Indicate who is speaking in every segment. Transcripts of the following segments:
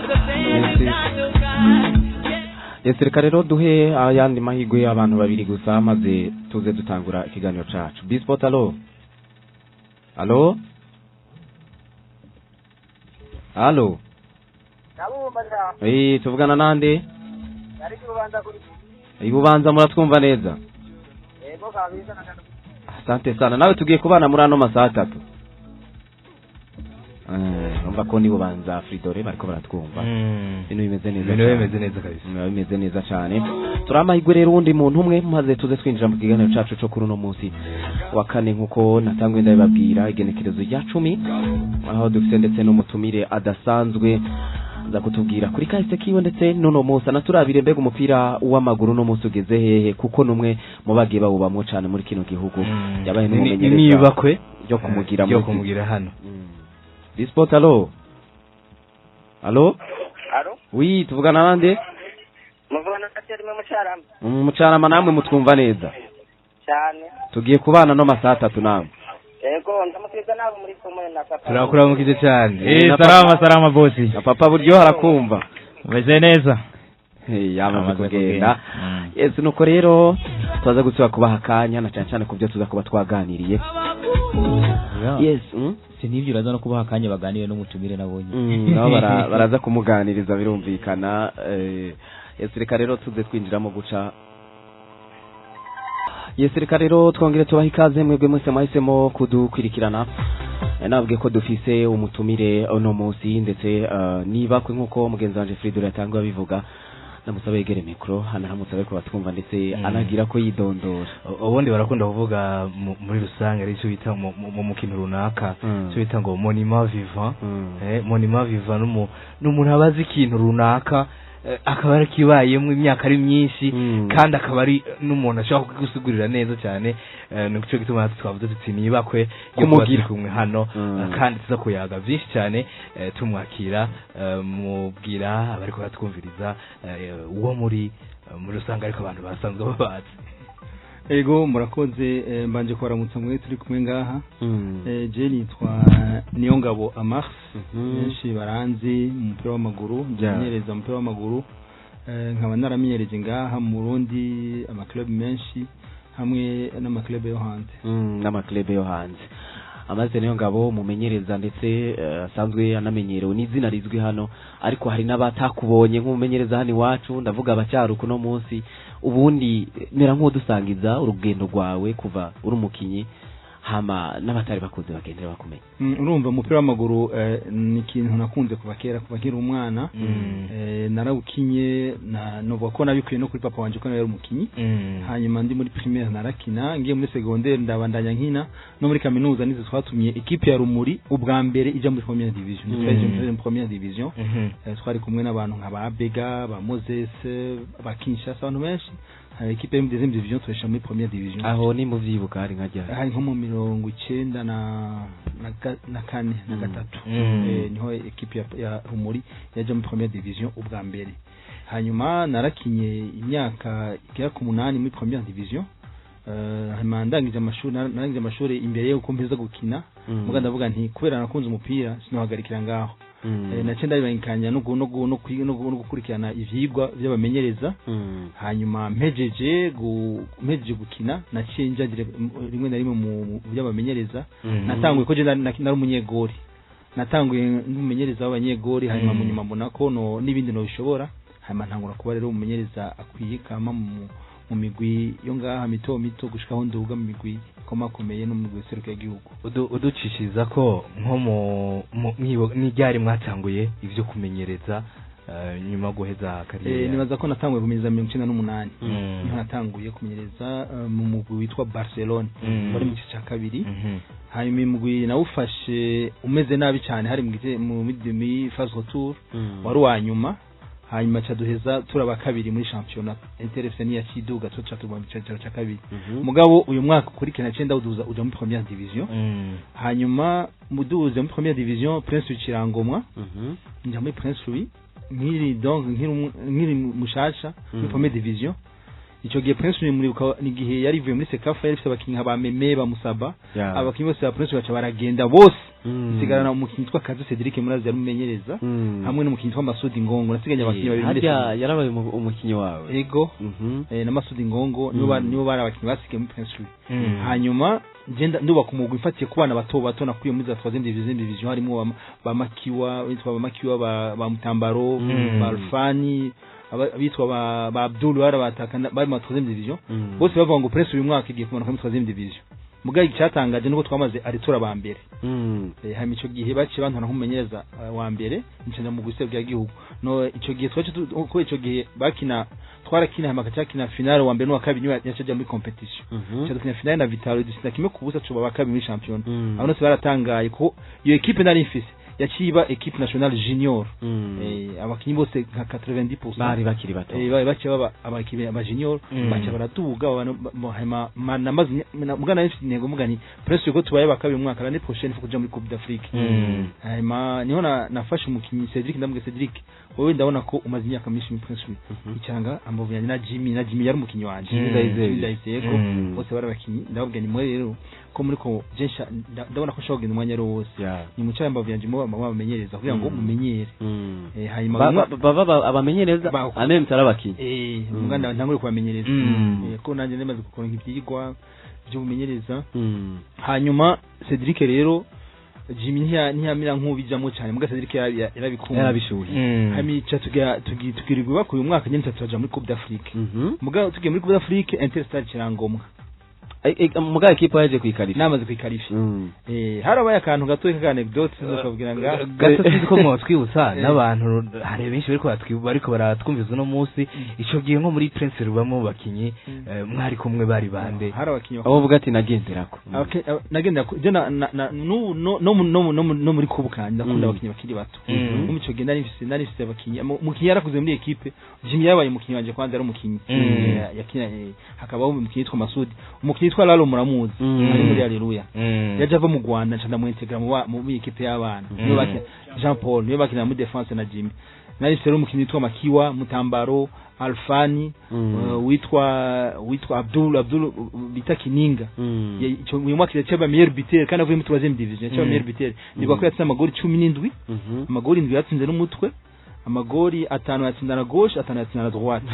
Speaker 1: Merci. Yes, reka rero duhe ayandi mahirwe abantu babiri gusa, maze tuze dutangura ikiganiro cacu. Bisport, allo, allo, allo.
Speaker 2: Ndabumva cyane.
Speaker 1: Tuvugana nande?
Speaker 2: Ari kubanza kuri.
Speaker 1: Ibubanza muratwumva neza?
Speaker 2: Yego kabisa na.
Speaker 1: Asante sana. Nawe tugiye kubana muri ano masaha 3. Urumva ko nibubanza Fridore bariko baratwumva. Ibintu bimeze neza
Speaker 3: Ibintu
Speaker 1: cane.
Speaker 3: bimeze neza kabisa.
Speaker 1: Biba bimeze neza cyane. Turi amahirwe rero uwundi muntu umwe, maze tuze twinjira mu kiganiro cacu co kuri uno munsi wa kane, nkuko natanguye ndabibabwira, igenekerezo rya 10, aho dufite ndetse n'umutumire adasanzwe aza kutubwira kuri kahise kiwe, ndetse n'uno munsi anaturabire mbega umupira w'amaguru uno munsi ugeze hehe, kuko n'umwe mu bagiye bawubamwo cane muri kino gihugu, yabaye n'umumenyereza
Speaker 3: Nibakwe
Speaker 1: ryo kumugira
Speaker 3: ryo
Speaker 1: muri
Speaker 3: kumugira hano.
Speaker 1: Bisport, allo, allo.
Speaker 2: Allo.
Speaker 1: Oui, tuvugana nande?
Speaker 2: Muvugana na Terime Mucarama.
Speaker 1: Mucarama, namwe mutwumva neza?
Speaker 2: Cyane.
Speaker 1: Tugiye kubana no masaha 3 namwe.
Speaker 2: Yego, ndamusiga nabo muri kumwe na papa.
Speaker 3: Turakuramukije cyane.
Speaker 4: Salama salama, bosi.
Speaker 1: Na papa buryo harakumva.
Speaker 4: Umeze neza?
Speaker 1: Hey, yamaze
Speaker 4: Amaze
Speaker 1: kugenda.
Speaker 4: kugenda.
Speaker 1: Yes, nuko rero tuza gusubira kubaha akanya, na cyane cyane ku byo tuza kuba twaganiriye. Yes.
Speaker 4: Si n'ibyo, uraza no kubaha akanya baganire n'umutumire nabonye.
Speaker 1: Nabo baraza kumuganiriza, birumvikana. Yes, reka rero tuze twinjiramo guca. Yes, reka rero twongere tubaha ikaze mwebwe mwese mwahisemo kudukwirikirana. Nabwiye ko dufise umutumire uno munsi, ndetse niba kwe nkuko mugenzi wanje Fridore yatanguye abivuga, namusaba yegere micro, anaramutse ariko batwumva, ndetse anagira ko yidondora.
Speaker 3: Ubundi barakunda kuvuga muri rusange ari cyo bita mu mukino runaka, cyo bita ngo monument vivant. Monument vivant n'umuntu aba azi ikintu runaka, akaba yarakibayemo imyaka ari myinshi, kandi akaba ari n'umuntu ashobora kugusigurira neza cyane. Ni cyo gituma natwe twavuze tuti nibakwe yo kuba
Speaker 1: Kumugira.
Speaker 3: turi kumwe hano, kandi tuza kuyaga byinshi cyane. Tumwakira, mubwira abariko baratwumviriza uwo muri rusange, ariko abantu basanzwe babazi.
Speaker 5: Ego, murakoze. Mbanje kubaramutsa mwe turi kumwe ngaha. Je nitwa Niyongabo Amars. Benshi baranzi mu mupira w'amaguru, menyereza umupira w'amaguru. Nkaba naramenyereje ngaha mu Burundi ama club menshi hamwe n'ama club yo hanze.
Speaker 1: N'ama club yo hanze. Amaze niyo ngabo mumenyereza, ndetse asanzwe anamenyerewe n'izina rizwi hano, ariko hari n'abatakubonye nk'umumenyereza hano iwacu, ndavuga abacyaruka uno munsi. Ubundi mera nk'udusangiza urugendo rwawe kuva uri umukinyi, hama n'abatari bakuze bagendera bakumenya.
Speaker 5: Urumva umupira w'amaguru ni ikintu nakunze kuva kera, kuva nkiri umwana. Narawukinye na novuga ko nabikuye no kuri papa wanje, ko nawe yari umukinyi. Hanyuma ndi muri primaire narakina, ngiye muri secondaire ndabandanya nkina, no muri kaminuza nizo twatumye équipe ya Rumuri ubwa mbere ija muri première division. Twaje muri première division. Twari kumwe n'abantu nka ba Bega, ba Moses, ba Kinshasa, abantu benshi. Hari équipe yo muri deuxième division tuyisha muri première division.
Speaker 1: Aho ni muvyibuka hari nka ryari?
Speaker 5: Hari nko mu 94 na 3. Niho équipe ya Rumuri yaje muri première division ubwa mbere. Hanyuma narakinye imyaka igera ku 8 muri première division. Hanyuma ndangije amashuri, narangije amashuri imbere yuko mpeza gukina. Muga ndavuga nti kubera nakunze umupira sinohagarikira ngaho. Naciye ndabibangikanya no gukurikirana ivyigwa vy'abamenyereza. Hanyuma mpejeje gukina naciye nja rimwe na rimwe mu by'abamenyereza. Natanguye ko je nari umunyegori, natanguye n'umumenyereza w'abanyegori, hanyuma mu nyuma mbona ko no n'ibindi nobishobora, hanyuma ntangura kuba rero umumenyereza akwiye kama mu migwi yo ngaha mito mito, gushikaho nduga mu migwi ikomakomeye no mu migwi igihugu.
Speaker 3: Uducishiriza ko nko mu n'iryari mwatanguye ivyo kumenyereza, nyuma yo guheza carrière?
Speaker 5: Nibaza ko natanguye kumenyereza 98. Niho natanguye kumenyereza mu mugwi witwa Barcelone, wari mu gice cya kabiri. Hanyuma umugwi nawufashe umeze nabi cyane, hari mu demi phase retour, wari uwa nyuma. Hanyuma ca duheza turaba kabiri muri championnat. Inter FC niya kiduga, tuca tuba mu cicaro cya kabiri. Mugabo uyu mwaka ukurikirana cenda uduza uja muri première division. Hanyuma muduze muri première division, Prince Louis Kirangomwa, nja muri Prince Louis nkiri, donc nkiri mushasha muri première division. Ico gihe Prince Louis muribuka ni gihe yari ivuye muri CECAFA, yari ifite abakinyi nka ba Meme, ba Musaba. Abakinyi bose ba Prince baca baragenda bose, nsigarana umukinyi witwa Kazu Cedric, murazi yarumenyereza, hamwe n'umukinyi witwa Masudi Ngongo. Nasiganye abakinyi babiri muri
Speaker 1: Harya yarabaye umukinyi wawe?
Speaker 5: Ego. Na Masudi Ngongo nibo bari abakinyi basigaye muri Prince Louis. Hanyuma ngenda ndubaka umugwi mfatiye ku bana bato bato nakuye muri za 3e division, harimo ba Makiwa, bitwa ba Makiwa, ba Mutambaro, ba Alfani, abitwa ba Abdul, bari bataka bari mu 3e division. Bose bavuga ngo Prince uyu mwaka igiye kumanuka muri 3e division. Mugabo icyatangaje nuko twamaze ari tura ba mbere. Hanyuma ico gihe baciye bantora nk'umumenyereza wa mbere, ncenza mu gusebya gihugu. No ico gihe twaje ko ico gihe bakina, twarakina, hama kacakina finale wa mbere n'uwa kabiri niwe yacaja muri competition. Ca dukina finale na Vitalo, dutsinda 1-0, cuba ba kabiri muri championnat. Abo bose baratangaye ko iyo équipe nari mfise yaciye iba équipe nationale junior. Abakinyi bose nka 90%
Speaker 1: bari bakiri bato.
Speaker 5: Bari baciye baba abakinyi aba junior. Baca baraduga abantu hanyuma namaze mugana nari mfise intego, mugani presque ko tubaye ba kabiri mu mwaka, l'année prochaine faut kuja muri Coupe d'Afrique. Hanyuma niho nafashe umukinyi Cedric, ndamubwira: "Cedric, wowe ndabona ko umaze imyaka myinshi muri Prince Louis." Icanga ambavu yanjye na Jimmy yari umukinyi wanje.
Speaker 1: Ndayizeye.
Speaker 5: Ndayizeye ko bose bari abakinyi. Ndababwira ni mwe rero ko muri ko je ndabona ko nshobora kugenda umwanya ari wose, ni mucaye ambavu yanjye muba mubamenyereza kugira ngo mumenyere. Hanyuma
Speaker 1: baba abamenyereza ameme tarabakinyi.
Speaker 5: Muganda ntangure kubamenyereza. Ko nanjye nemaze gukora ivyigwa by'ubumenyereza. Hanyuma Cedric rero, Jimmy ntiyamira nk'ubijamo cyane, muga Cedric yarabikunda.
Speaker 1: Yarabishuhiye.
Speaker 5: Hanyuma ica tugirirwa bako uyu mwaka nyene turaja muri Coupe d'Afrique. Muga tugiye muri Coupe d'Afrique, Interstar kirangomwa.
Speaker 1: Muga ekipa yaje kwikarifya.
Speaker 5: Namaze kwikarifya. Harabaye akantu gato ka anecdote sinzokabwira nga
Speaker 3: Gato sinzi ko mwotwibutsa n'abantu, hari benshi bariko baratwumviza uno munsi. Ico gihe nko muri Prince rubamo bakinyi mwari kumwe bari bande?
Speaker 5: Hari abakinyi
Speaker 1: abo uvuga ati nagenderako.
Speaker 5: Nagendera je na n'ubu no muri kubu kanje ndakunda abakinyi bakiri bato. Mu ico gihe nari mfise abakinyi, umukinyi yarakuze muri équipe, Jimmy yabaye umukinyi wanje kwanza, ari umukinyi. Yakina, hakabaho umukinyi yitwa Masudi, umukinyi yitwa Lalo muramuzi, ari muri Haleluya. Yaje ava mu Rwanda, nca ndamuintegra mu équipe y'abana. Niwe bakina, Jean Paul niwe bakina muri défense na Jimmy. Nari mfise rero umukinyi witwa Makiwa, Mutambaro, Alfani, witwa Abdul bita Kininga. Uyu mwaka yaciye meilleur buteur kandi avuye muri 3e division, yaciye meilleur buteur. Nibuka ko yatsinze amagori 17. Amagori 7 yatsinze n'umutwe, amagori 5 yatsinda na gauche, 5 yatsinda na droite.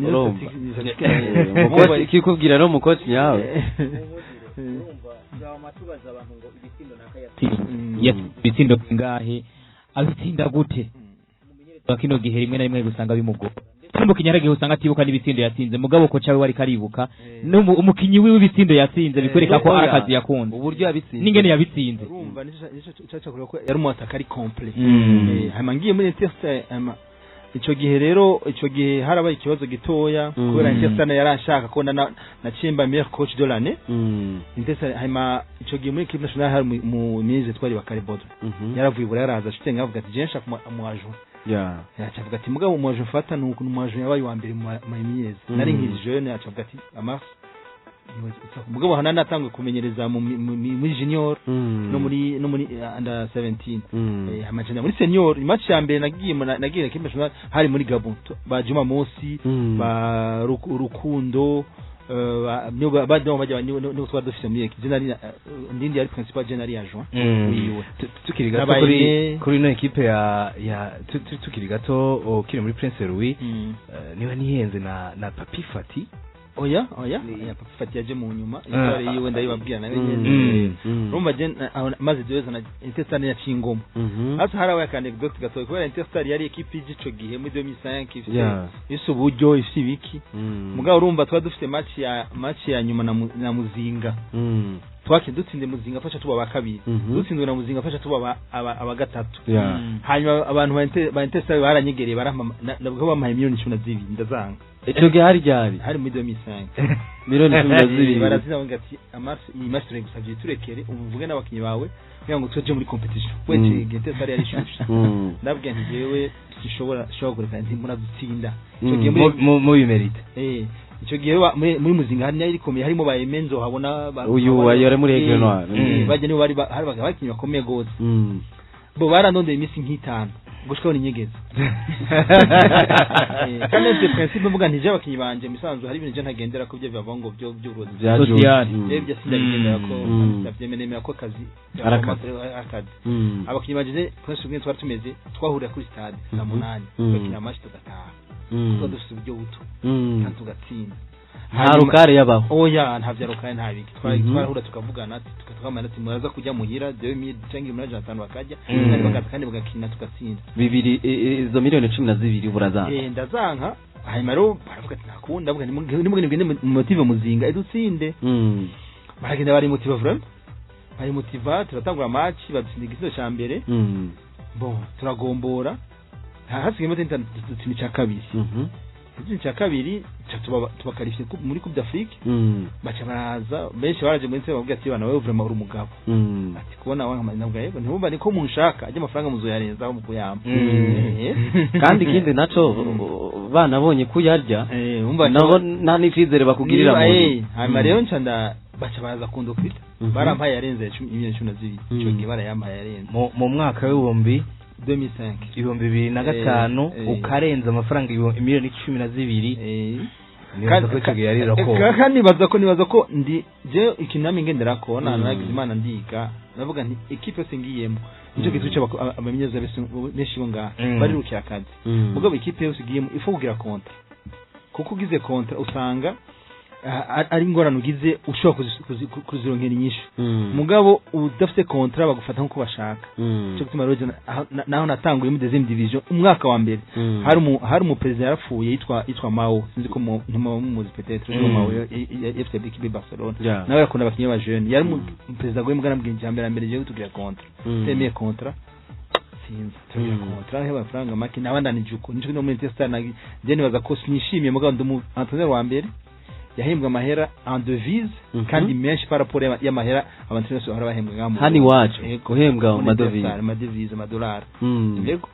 Speaker 1: Urumva. Ikikubwira rero umukoci nyawe.
Speaker 4: Ibitsindo bingahe, abitsinda gute? Wa kino gihe rimwe na rimwe usanga bimugora, n'umukinyi aragiye usanga atibuka n'ibitsindo yatsinze, mugabo koca we ariko aribuka umukinyi wiwe ibitsindo yatsinze, bikwereka ko ari akazi yakunze.
Speaker 1: Uburyo yabitsinze.
Speaker 4: N'ingene yabitsinze.
Speaker 5: Urumva nico cyaca ko yari umwataka ari complet. Hanyuma ngiye muri Interstar, hanyuma ico gihe rero, ico gihe harabaye ikibazo gitoya kubera Interstar yaranshaka ko na naciye meilleur coach de l'année. Interstar, hanyuma ico gihe muri équipe nationale hari mu ministre twari Bakari Bodo. Yaravuye ibura yaraza ashitse ngavuga ati je nshaka umu adjoint. Yaca avuga ati mugabo umu adjoint mfata nuko umu adjoint yabaye uwa mbere mu menyereza, nari nkiri jeune. Yaca avuga ati Amars, mugabo hana natanguye kumenyereza muri junior no muri under 17. Amajana muri senior, match ya mbere nagiye nagiye équipe nationale hari muri Gabon, ba Juma Mosi, ba Rukundo, nibo ba bajya nibo twari dufise muri équipe. Nari ndindi yari principal, je nari adjoint wiwe.
Speaker 3: Tukiri gato
Speaker 5: Nabaye
Speaker 3: kuri ino ekipe ya tukiri gato ukiri muri Prince Louis, niba nihenze na Papi Fati?
Speaker 5: Oya, oya, Papa Fati yaje mu nyuma. Histoire yiwe ndayibabwira nawe nyene. Urumva je aho maze duheza na Interstar yaciye ingoma. Hasi harabaye aka anecdote gatoya kubera Interstar yari équipe y'ico gihe muri 2005 ifise ifise uburyo, ifise ibiki. Mugabo urumva twari dufite match ya nyuma na Muzinga. Twaki dutsinze Muzinga fasha tuba ba kabiri, dutsinzwe na Muzinga fasha tuba aba gatatu. Hanyuma abantu ba Interstar baranyegereye barampa, ndavuga ko bampaye miliyoni 12, ndazanga.
Speaker 1: Ico gihe hari ryari?
Speaker 5: Hari muri 2005.
Speaker 1: Miliyoni 12.
Speaker 5: Barazina bavuga ati Amars, iyi match turayigusavye, turekere uvuge n'abakinyi bawe kugira ngo tuje muri competition. Wece Interstar yari ishushe. Ndabwira nti jewe sinshobora shobora kureka nti muradutsinda ico gihe muri
Speaker 3: Mubimerite.
Speaker 5: Ico gihe muri Muzinga hari yari ikomeye, harimo ba Emenzo habona
Speaker 1: Uyu yari muri Aigle Noir.
Speaker 5: Bajya nibo bari hari abakinyi bakomeye gose. Bo barandondeye iminsi nk'itanu. Gushikaho ni nyegeza. Kandi ivyo principe mvuga nti je abakinyi banje misanzu hari ibintu je ntagendera ko byo bibavuga ngo byo by'uburozi.
Speaker 1: Bya
Speaker 4: Social.
Speaker 5: Rero ibyo sindabigendera ko, ndavyemera ko akazi
Speaker 1: Arakazi.
Speaker 5: akazi. Abakinyi banje je twese ubwe twari tumeze, twahurira kuri stade saa 8, tugakina match tugataha. Tuba dufise uburyo buto kandi tugatsinda.
Speaker 1: Nta rukare yabaho.
Speaker 5: Oya, nta vya rukare, nta biki. Twarahura tukavugana, tukamana ati muraza kujya muhira 2000 cyangwa 1500, bakajya kandi bakaza kandi bagakina tugatsinda.
Speaker 1: Bibiri izo miliyoni 12 burazanga.
Speaker 5: Ndazanka. Hanyuma rero baravuga ati ntakunda, ndavuga nimugende mugende motive muzinga idutsinde. Baragenda bari motive, vraiment bari motiva, turatangura match badutsinda igitego ca mbere. Bon, turagombora, hasigaye iminota itanu dutsinda ica kabiri. Dutsinda ica kabiri ca tuba qualifié muri Coupe d'Afrique. Baca baraza benshi baraje muri bavuga ati bana wewe vraiment uri umugabo. Ati kubona wanka ndavuga yego, ntibumva niko munshaka ajya amafaranga muzoyarenzaho mu kuyampa.
Speaker 1: Kandi ikindi naco banabonye kuyarya
Speaker 5: umva
Speaker 1: nabo nta n'icizere bakugirira
Speaker 5: Niba,
Speaker 1: mu
Speaker 5: hanyuma rero nca nda baca baraza kundokita. Barampaye yarenze miliyoni 12 ico gihe, barayampaye yarenze.
Speaker 3: Mu mwaka w'ibihumbi
Speaker 5: 2005.
Speaker 3: 2005. Ukarenza amafaranga miliyoni 12. Nibaza ko icyo gihe yari raporo.
Speaker 5: Kandi nibaza ko ndi je ikintu namwe ngenderako na nagize Imana ndiga, ndavuga nti équipe yose ngiyemo, nico kintu cyo abamenyereza benshi bo ngaha barirukira akazi. Mugabo équipe yose ugiyemo ifo kugira contrat, kuko ugize contrat usanga ari ingorane ugize ushobora kuzironkera inyishu. Mugabo udafite contrat bagufata nkuko bashaka. Cyo gituma rero je naho natanguye muri deuxième division umwaka wa mbere, hari umu président yarapfuye yitwa Mao, sinzi ko ntimuba mumuzi peut-être. Mao FC équipe Barcelona. Nawe yakunda abakinyi ba jeune, yari umu président goye mugana mbwira ijambo mbere je tugira contrat. Temeye contrat sinzi tugira contrat he amafaranga make nabandanije uko nico no muri Interstar na je nibaza ko sinishimiye, mugabo ndi umu entraîneur wa mbere yahembwa amahera en devise kandi menshi par rapport y'amahera abantu bose bahora bahembwa ngaha mu
Speaker 1: Hano iwacu
Speaker 5: Yego.
Speaker 1: guhembwa mu
Speaker 5: Muri
Speaker 1: madovize.
Speaker 5: Interstar, amadevize, amadolari. Yego.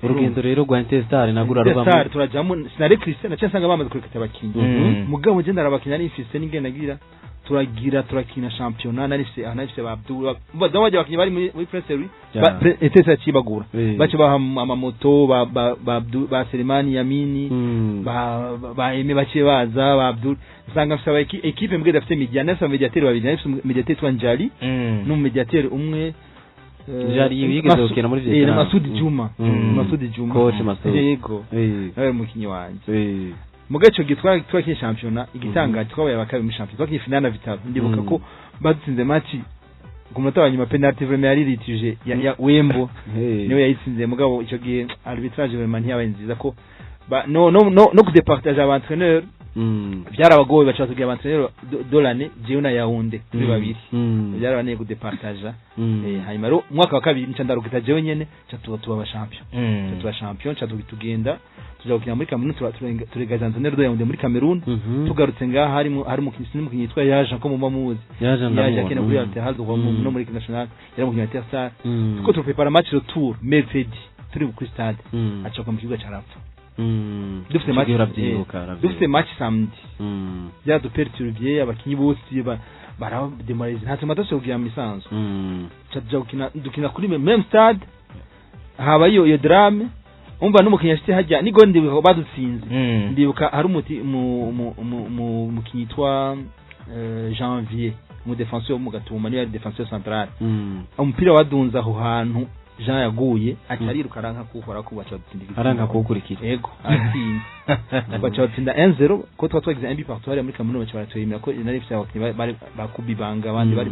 Speaker 1: Urugendo rero rwa Interstar nagura
Speaker 5: Interstar
Speaker 1: rubamo.
Speaker 5: turajamo, sinari Christian, naciye nsanga bamaze kurekata abakinyi. Mugabo je ndarabakinya nifise n'ingene nagira turagira turakina championnat, nari mfise ba Abdul ba bajya abakinyi bari muri Prince Louis. Interstar cibagura bace baha amamoto ba Abdul, ba Selemani Yamini, ba Aime, bace baza ba Abdul, nsanga mfise aba équipe mbwe dafite media, nafise médiateur babiri, nafise médiateur twa Njali n'umumediateur umwe
Speaker 1: Njali yigeze gukina muri Vietnam.
Speaker 5: Masudi Juma. Masudi Juma.
Speaker 1: Coach Masudi.
Speaker 5: Yego. Nawe umukinyi wanje. Muga ico gihe twakinye championnat igitangaje, twabaye abakabiri muri championnat, twakinye finale na Vitalo. Ndibuka ko badutsinze match ku munota wa nyuma, penalty vraiment yari litige ya Wembo niwe yayitsinze. Mugabo ico gihe arbitrage vraiment ntiyabaye nziza ko ba, no no no no kudepartage aba entraîneur byarabagoye, baca batubwira aba entraîneur de l'année jewe na Yaounde turi babiri. Byarabananiye kudepartaja. Hanyuma rero umwaka wa kabiri nca ndarukita jewe nyene, nca tuba aba champion. Nca tuba champion, nca tugenda tuja gukina muri Cameroon, turegaza entraîneur de Yaounde muri Cameroon. Tugarutse ngaha hari umukinyi yitwa Yaje ko muba muzi.
Speaker 1: Yaje
Speaker 5: Yaje
Speaker 1: ndamubona.
Speaker 5: akina kuri Al Ittihad no muri équipe nationale, yari umukinyi wa Interstar. Tuko turprepara match retour mercredi, turi kuri stade, aca mu kibuga carapfa. Dufite
Speaker 1: Ico
Speaker 5: match
Speaker 1: gihe uravyibuka, uravyibuka.
Speaker 5: Dufite match samedi, byaduperturbye, abakinyi bose barademoralize, nta tuma kugira mu misanzu. Ca tuja gukina, dukina kuri même stade, haba iyo drame. Umva n'umukinyi yashitse hajya nigo ndibuka badutsinze. Ndibuka hari umuti mu mu mu mu mukinyi yitwa Janvier, mu défenseur wo mu Gatumba, niyo yari défenseur central. Umupira wadunze aho hantu Jean yaguye, aca ariruka aranka kuwukora ko baca badutsinda igitsinda.
Speaker 1: Aranka kuwukurikira.
Speaker 5: Yego, aratsinda, baca batsinda 1-0 ko twa twagize un but partout hariya muri Cameroon, baca baratwemera ko nari mfise abakinyi bari bakubibanga abandi bari